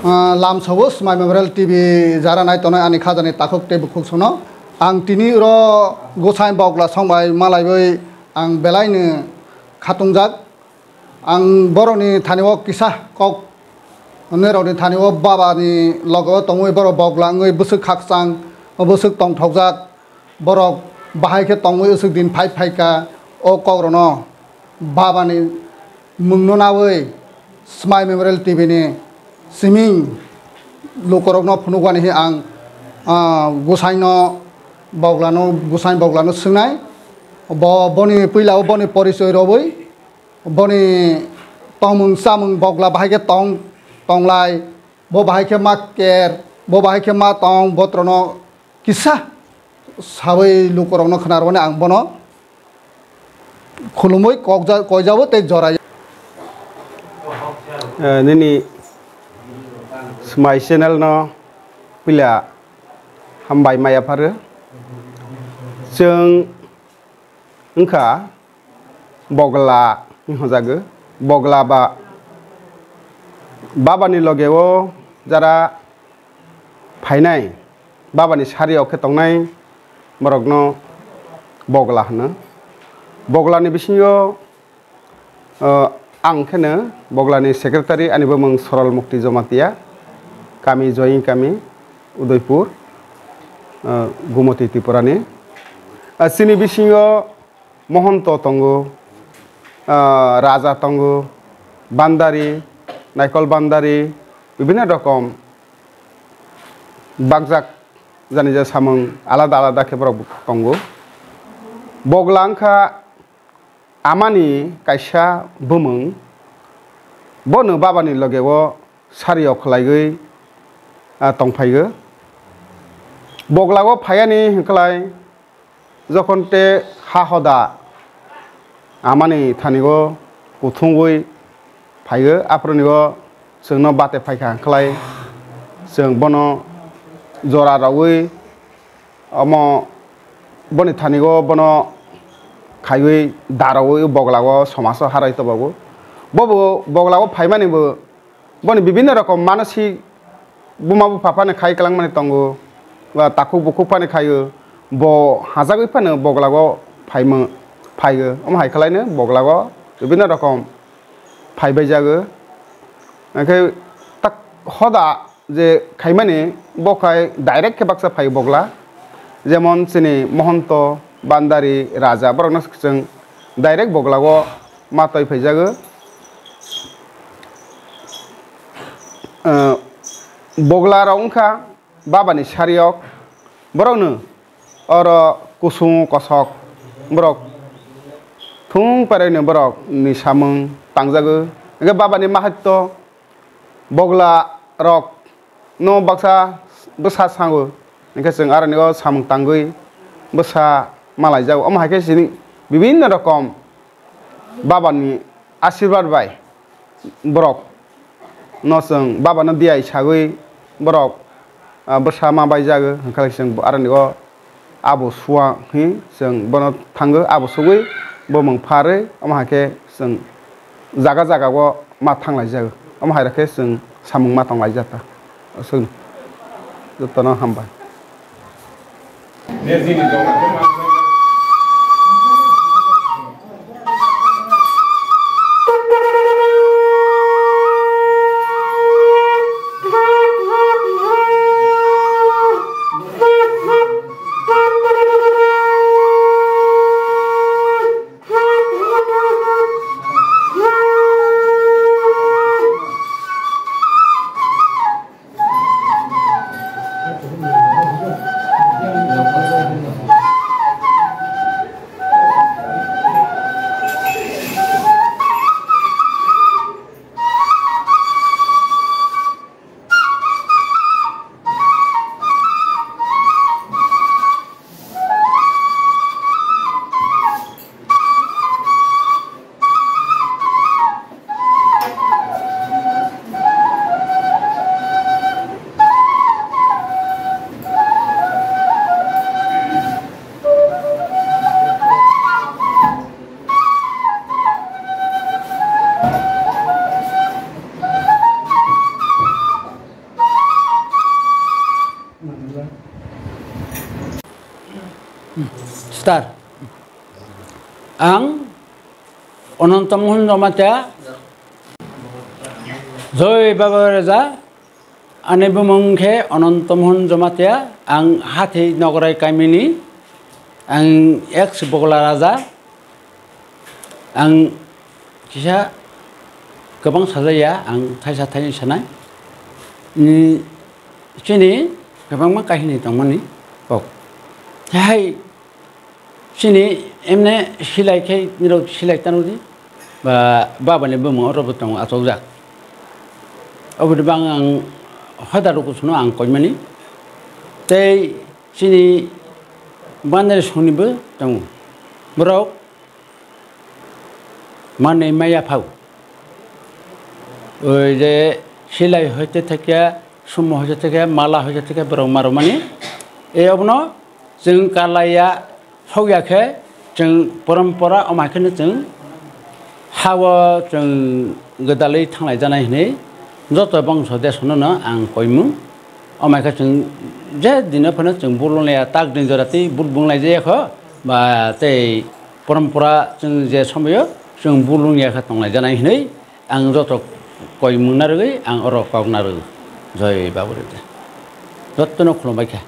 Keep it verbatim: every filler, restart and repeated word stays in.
Ah, lamsao Smai Memorial T V jara nai tongnai ani khajani takhuk tei bukhuk sono. Ang tini oro Gosai Bogla songbai malaiwi ang belaino khatungjak. Ang borokni thani o kisa kok hwnwi rokni thani o babani logo tongwi borok Bogla wngwi bwswk khakchang, bwswk tongthokjak. Borok bahai khe tongwi aswk din phai phaikha o kokrokno babani mungno nawi Smai Memorial T V ni siming lukurokno phunukmani hi ang, ah, Gosai no Boglano, Gosai Boglano swngnai. Bo, boni puila o boni porichoi rwwi, boni tongmung chamung Bogla bahai khe tong, tonglai, bo bahai khe ma ker, bo bahai khe ma tong, botrono kisa sawi lukurokno khwnarwani ang bono khulumwi kokja-, koijabo tei joraya. Eh, nini Smai channel no puila hambai maya pharo. Chwng wngkha Bogla hinwi hojago. Bogla ba babani loge o jara phainai, babani sari o khe tongnai borokno Bogla hwno. Boglani bisingo, o, ang kheno Boglani secretary, ani bumung Sorol Mukti Jamatia, kami Joying kami, Udaipur, o, Gumoti Tripurani. O, chini bisingo Mohonto tongo, ah, Raja tongo, Bandari, Naikol Bandari, bibinno rokom bakjak jani ja samung alada alada khe borok tongo. Bogla wngkha amani kaisa bumung, bono babani loge o sari o khwlaiwi, ah, tongphaigo. Bogla o phaiani hwnkhlai jokhon te ha hoda amani thani o kuthumwi phaigo, aphuru ni o chwngno bate phaikha hwnkhlai chwng bono jora rwwi omo boni thani o bono khaiwi da rwwi Bogla o somaso harwi tobogo. Bobo Bogla o phaimani bo boni bibinno rokom manosik buma bupha phano khai kwlangmani tongo, ba takhuk bukhuk phano khaio, bo hajagwi phano Bogla o phaima, phaigo. Omo hai khlaino Bogla o bibinno rokom phaibai jago. Hwnkhe tak hoda je khaimani bo khai direct khe baksa phai Bogla, jemon chini Mohonto, Bandari, Raja, borokno chwng direct Bogla o ma toi phaijago. Ah, Bogla rok wngkha babani sariyok, borokno oro kusung kosok borok thung peraino borok ni samung tangjago. Hwnkhe babani mahaitto Bogla rok no baksa bwsa sango, hwnkhe chwng aroni o samung tangwi bwsa malaijago. Omo hai khe chini bibinno rokom babani asirwad bai borok no chwng babano diyai sagwi borok, ah, bwsa ma baijago, hwnkhe chwng aroni o abo suwa hwnwi chwng bono thango, abo sugwi bumung pharwi, omo hai khe chwng jaga jaga o ma thanglaijak, omo hai khe chwng samung ma tonglaijak ta. Aswkno jotono hambai. Sir, ang Ananto Mohan Jamatia, Joy Baba Raja, ani bumung khe Ananto Mohan Jamatia, ang Hathi Nograi kamini, ang ex Bogla Raja, ang kisa kwbang sajaya, ang thaisa thaini sanai. Ni chini kwbangma kahini tongmani kok. Hai chini emne silai khe nirok silai tano di ba baba ni bumung oro bo tongo achokjak. Oboni bang ang hoda ruku suno ang koimani. Tei chini bandari songni bo tongo. Borok manwi maya phau. Oi je silai hoite thakya, sumo hoite thakya, mala hoite thakya, borok marumani. E obono chwng kalaiya sokya khe chwng porompora omai kheno chwng hao chwng gwdalwi thanglai janai hinwi joto bongso desono no ang koimung. Omai khe chwng je dino phano chwng bulung laiya tak din jora tei bul bung lai jaya kho ba tei porompora chwng je somoyo chwng bulung ya khe tonglai janai hinwi ang joto koimung narwgwi ang oro kok narwgo. Joi Babu Rede. Jotono khulumbai kha.